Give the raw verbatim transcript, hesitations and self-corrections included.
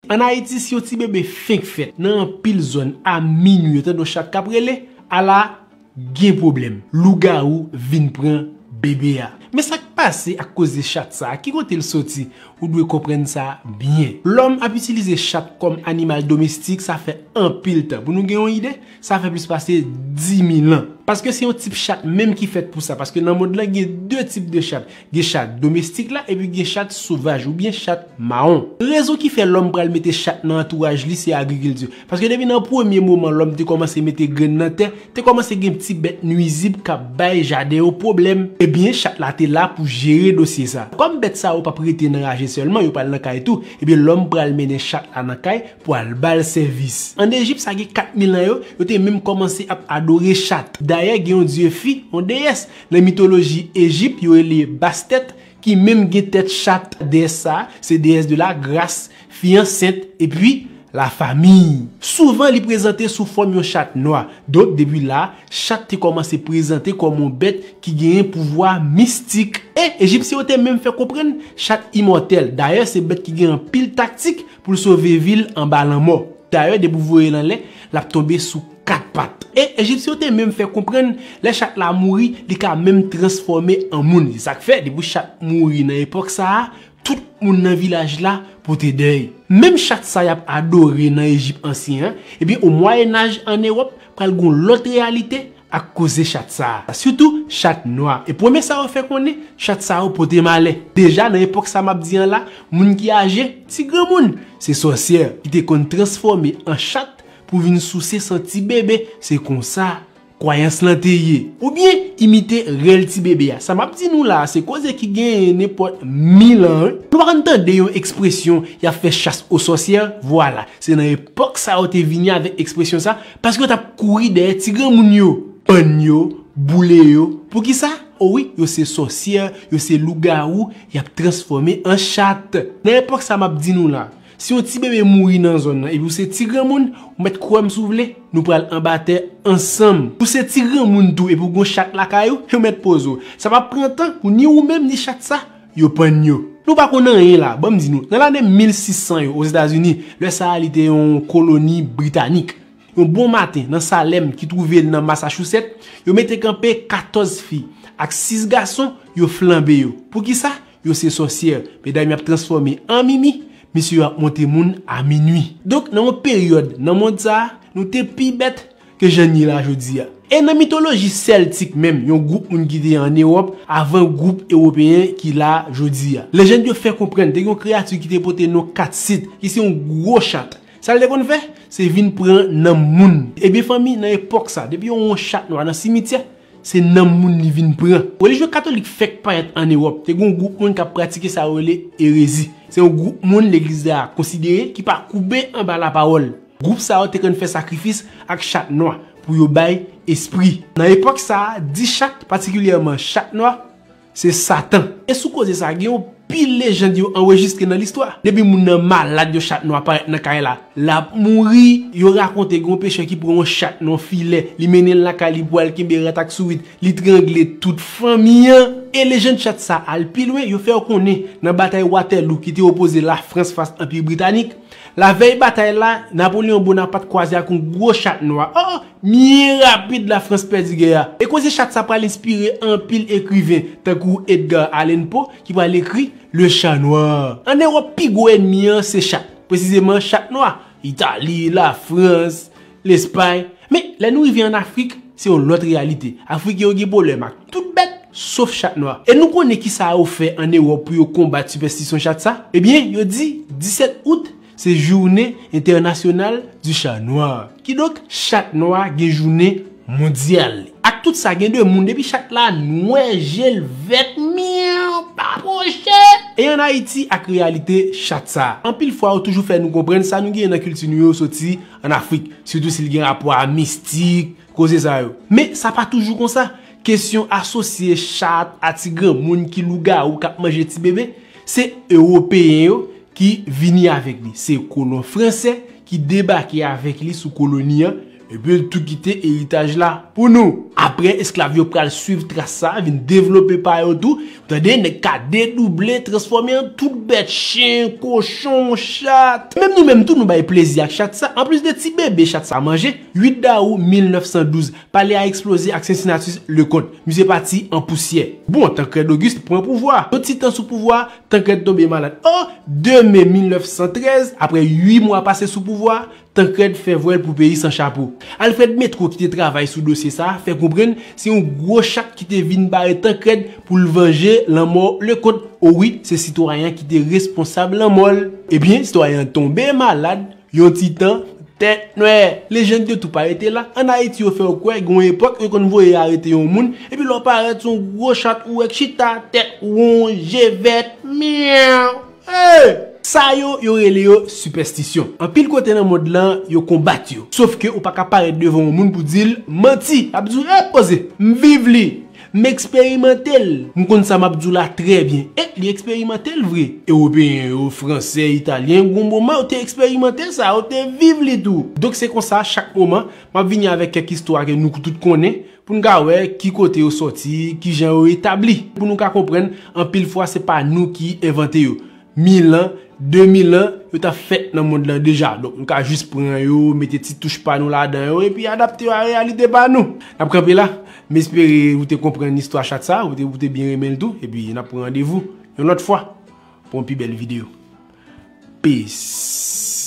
Ann Ayiti, si yon ti bebe fenk fèt, nan anpil zòn, a minwi, yo tande yon chat k ap rele, ala gen pwoblèm. Lougawou vin pran bebe a. Men sa k pase ak koze chat sa a? Ki kote l soti? Ou dwe konprann sa byen. Lòm ap itilize chat kòm animal domestik, sa fè anpil tan. Pou nou gen yon ide, sa fè plis pase dis mil an. Paske se yon tip chat menm ki fèt pou sa. Paske nan mond lan, gen de tip de chat. Gen chat domestik la, epi gen chat sovaj oubyen chat mawon. Rezon ki fè lòm pral mete chat nan antouraj li, se agrikilti. Paske depi nan premye moman lòm te kòmanse mete grenn nan tè, te kòmanse gen ti bèt nwizib k ap bay jaden yo pwoblèm. Ebyen, chat la te la pou jere dosye sa. Kòm bèt sa yo p ap rete nan raje sèlman, yo pral nan kay tou, ebyen, lòm pral mennen chat la nan kay pou al ba l sèvis. Ann Ejip, sa gen kat mil an yo, yo te menm kòmanse ap adore chat. Dayè, gen yon dye fi, yon deyès, nan mitoloji Ejip, yo rele Bastet, ki menm gen tèt chat. Deyès sa a, se déesse de la grâce, fi ansent, epi la famille. Souvan, li prezante sou fòm yon chat nwa. Donk, depi la, chat te kòmanse prezante kòm yon bèt ki genyen pouvwa mistik. E Ejipsyen yo te menm fè konprann chat imòtèl. Dayè, se bèt ki gen anpil taktik pou l sove vi l anba lanmò. Dayè, depi w voye l anlè, l ap tonbe sou kat pat. E Ejipsyen yo te menm fè konprann, lè chat la mouri, li ka menm transfòme an moun. Se sa k fè, depi chat mouri nan epòk sa a, tout moun nan vilaj la pote dèy. Menm chat sa y ap adore nan Ejip ansyen an, ebyen, o Mwayenaj ann Ewòp, pral gen yon lòt reyalite ak koze chat sa a. Sitou chat nwa. E premye sa yo fè konnen, chat sa yo pote malè. Deja nan epòk sa m ap di an la, moun ki aje, ti granmoun, se sòsyè ki te konn transfòme an chat pou vin souse san ti bebe. Se konsa kwayans lan te ye. Oubyen imite rèl ti bebe a. Sa m ap di nou la a, se koze ki genyen nenpòt mil an, wi. Nou pa konn tande yon ekspresyon, y ap fè chasse aux sorcières? Vwala. Se nan epòk sa yo te vini avèk ekspresyon sa, paske yo t ap kouri dèyè ti granmoun yo, pann yo, boule yo. Poukisa? O wi, yo se sòsyè, yo se lougawou, y ap transfòme an chat. Nan epòk sa m ap di nou la, si yon ti bebe mouri nan zòn nan, epi w se ti granmoun, ou mèt kwè m si w vle, nou pral anba tè ansanm. Ou se ti granmoun tou, epi w gen yon chat lakay ou, yo mèt poze w. Sa p ap pran tan pou ni ou menm, ni chat sa, yo pann yo. Nou pa konn anyen la, ban m di nou, nan lane mil sis san yo, Ozetazini, lè sa a li te yon koloni britanik. Yon bon maten, nan Salem, ki twouve l nan Massachusetts, yo mete kanpe katòz fi ak sis gason, yo flanbe yo. Poukisa? Yo se sòsyè. Medam y ap transfòme an mimi, mesye yo ap monte moun a minwi. Donk, nan yon peryòd nan mond sa a, nou te pi bèt ke jan n ye la jodi a. E nan mitoloji sèltik menm, yon gwoup moun ki te ann Ewòp avan gwoup ewopeyen ki la jodi a. Lejann yo fè konprann te gen yon kreyati ki te pote non Katsit, ki se yon gwo chat. Sa l te konn fè? Se vin pran nanm moun. Ebyen fanmi, nan epòk sa, depi yo wè yon chat nwa nan simityè, se nanm moun li vin pran. Relijyon katolik fèk parèt ann Ewòp, te gen yon gwoup moun k ap pratike sa yo rele erezi. Se yon gwoup moun legliz la konsidere ki pa koube anba lapawòl. Gwoup sa yo te konn fè sakrifis ak chat nwa pou yo bay espri. Nan epòk sa a, di chat, patikilyèman chat nwa, se Satan. E sou koze sa, gen yon pil lejann yo anrejistre nan listwa. Depi moun nan malad, yon chat nwa parèt nan kay la, l ap mouri. Yo rakonte gen yon pechè ki pran yon chat nan yon filè, li mennen l lakay li pou al kenbe rat ak sourit, li trangle tout fanmi an. E lejann chat sa al pi lwen, yo fè yo konnen nan batay Waterloo ki te opoze Lafrans fas Anpi Britanik, lavèy batay la, Napoleyon Bonapat kwaze ak yon gwo chat nwa. Oh, byen rapid Lafrans pèdi gè a. E koze chat sa pral enspire anpil ekriven, tankou Edgar Allan Poe, ki pral ekri Le Chat Noir. Ann Ewòp, pi gwo ènmi an se chat. Presizeman, chat nwa. Itali, Lafrans, Lespay. Men, lè nou rive ann Afrik, se yon lòt reyalite. Afriken yo gen pwoblèm ak tout bèt, sof chat nwa. E nou konnen kisa yo fè ann Ewòp pou yo konbat sipèstisyon chat sa? Ebyen, yo di disèt out, se jounen entènasyonal di chat nwa. Kidonk, chat nwa gen jounen mondyal li. Ak tout sa, gen de moun, depi chat la nwè, je l vèt, myaw, pa pwoche. E ann Ayiti, ak reyalite chat sa, anpil fwa, yo toujou fè nou konprann sa nou genyen nan kilti nou yo soti ann Afrik, sitou si l gen rapò a mistik, koze sa yo. Men, sa pa toujou konsa. Kesyon asosye chat a ti granmoun ki lougawou k ap manje ti bebe, se Ewopeyen yo ki vini avèk li. Se kolon fransè ki debake avèk li sou koloni an, Epi l tou kite eritaj la pou nou. Apre, esklav yo pral swiv tras sa, vin devlope pa yo tou. Tande, nèg ka dedouble, transfòme an tout bèt, chen, kochon, chat. Menm nou menm tou, nou bay plezi ak chat sa. Anplis de ti bebe chat sa manje, uit dawou mil nèf san douz, palè a eksploze ak Cincinnatus Leconte. Misye pati an pousyè. Bon, Tancrède Auguste pran pouvwa. Yon ti tan sou pouvwa, Tancrède tonbe malad. O, de me mil nèf san trèz, apre uit mwa pase sou pouvwa, Tancrède fè vwèl pou peyi san chapo. Alfred Metro ki te travay sou dosye sa a fè konprann se yon gwo chat ki te vin bare Tancrède pou l vanje lanmò Leconte. O wi, se sitwayen an ki te responsab lanmò l. Ebyen, sitwayen an tonbe malad, yon ti tan, tèt nwè. Lejann yo tou pa rete la. Ann Ayiti, yo fè w kwè gen yon epòk yo konn voye arete yon moun, epi lè w parèt, se yon gwo chat ou wè k chita, tèt won, je vèt, myaw. Hey! Sa yo, yo rele yo sipèstisyon. Anpil kote nan mond lan, yo konbat yo. Sof ke ou pa ka parèt devan yon moun pou di l manti. L ap di w, "E, poze, m viv li, m eksperimante l, m konn sa m ap di w la trè byen." E, li eksperimante l vre. Ewopeyen yo, Fransè, Italyen, gon moman yo te eksperimante sa, yo te viv li tou. Donk, se konsa, chak moman, m ap vini avèk kèk istwa ke nou tout konnen, pou n ka wè ki kote yo sòti, ki jan yo etabli. Pou nou ka konprann, anpil fwa se pa nou ki envante yo. Mil an, de mil an, yo t ap fèt nan mond lan deja. Donk, nou ka jis pran yo, mete ti touch pa nou ladan yo, epi adapte yo a reyalite pa nou. N ap kanpe la, m espere ou te konprann istwa chat sa, ou te, ou te byen renmen l tou, epi n ap pran randevou yon lòt fwa pou yon pi bèl videyo. Peace.